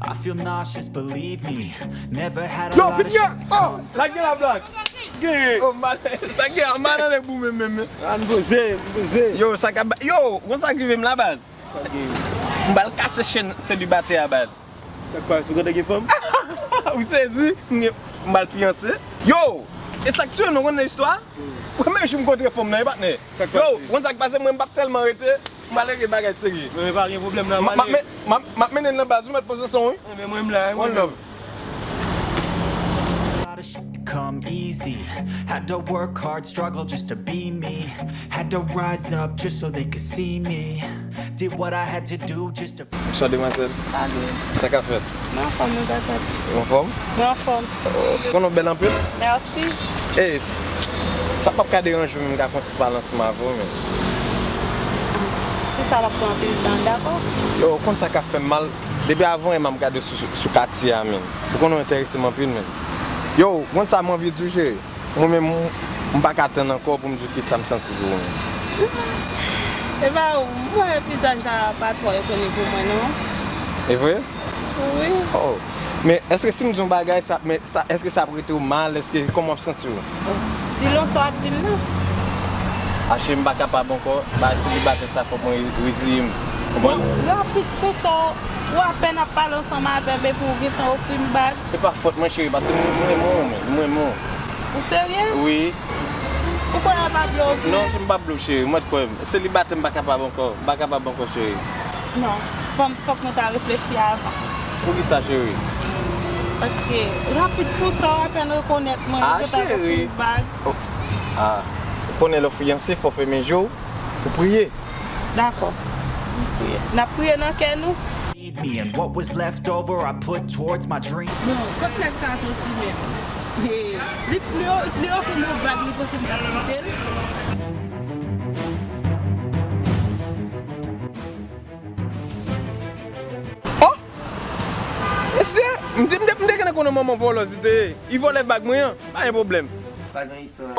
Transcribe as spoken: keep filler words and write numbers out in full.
I feel nauseous, believe me. Never had a Yo, lot of Pinya! shit Oh! Lage la blak! Gen! Oh, mal, sa gen an mal anlè pou mwen menm. An poze, poze. Yo, sa ka ba. Yo, konn sa k rive m la, baz? M bal kase chenn selibatè a, baz. Sa k pase, ou kontan gen fanm? Ou sezi? M gen- m bal fiyanse. Yo! E sa k tiye m, nou konn istwa? Premye jou m kontre fanm nan, e patnè. Yo, ou konn sa k pase, mwen m p ap tèlman rete, m pral regle bagay serye. Men pa gen pwoblèm nan, m ap mennen l nan baz, ou mèt poze son, wi. Men mwen m la, wi. One love. A lot of shit come easy. Had to work hard, struggle just to be me. Had to rise up just so they could see me. Did what I had to do just to Bonswa, demwazèl. Sa k ap fèt? Mwen anfòm, wi, gazèt. Ou anfòm? Mwen anfòm. Konnen w bèl anpil? Mèsi. Ey, sa p ap ka deranje w, men m ka fè yon ti pale ansanm avè w, men. Si sa p ap pran anpil tan, dakò? Yo, ou konn sa k ap fè m mal? Depi avan yè m ap gade w sou, sou katye a, men. Ou konnen w enterese m anpil, men. Yo, ou konn sa m anvi di w, cheri? Mwen menm, m pa ka tann ankò pou m di w kisa m santi pou ou menm. E pa ou, mwen wè vizaj la pa twò ekone pou mwen, non. E vre? Wi. Oh. Men èske si m di yon bagay, sa, men sa, èske sa ap rete w mal? Èske, kòman w ap santi w? Selon sa w ap di m nan. Ache m pa kapab ankò, bagay selibatè sa fòk mwen reziye m. Konprann? Rapid konsa, ou apèn ap pale ansanm avè m epi ou gentan ofri m bag. Se pa fòt mwen, cheri, paske m renmen w, men, m renmen w. Ou serye? Wi. Ou kwè m pa vle w vini? Non, m pa vle w, cheri, mwen kwè m. Selibatè, m pa kapab ankò, m pa kapab ankò, cheri. Non, fòk, fòk nou ta reflechi avan. Poukisa, cheri? Paske rapid konsa, ou apèn rekonèt mwen, Ah, ou gentan ofri m bag. Ah, ou konnen lè w fiyanse, fò w fèmen je w, ou priye. Dakò. N ap priye nan kè nou. feed me, and what was left over I put towards my dream. Bon, kot nèg sa soti menm? Hey, li, li, li ofri m yon bag, li panse m t ap kite l? Oh! Mesye, m te, m te, m te gentan konnen manman vòlòz li te ye. Li vòlè bag mwen an, pa gen pwoblèm. Pa gen istwa.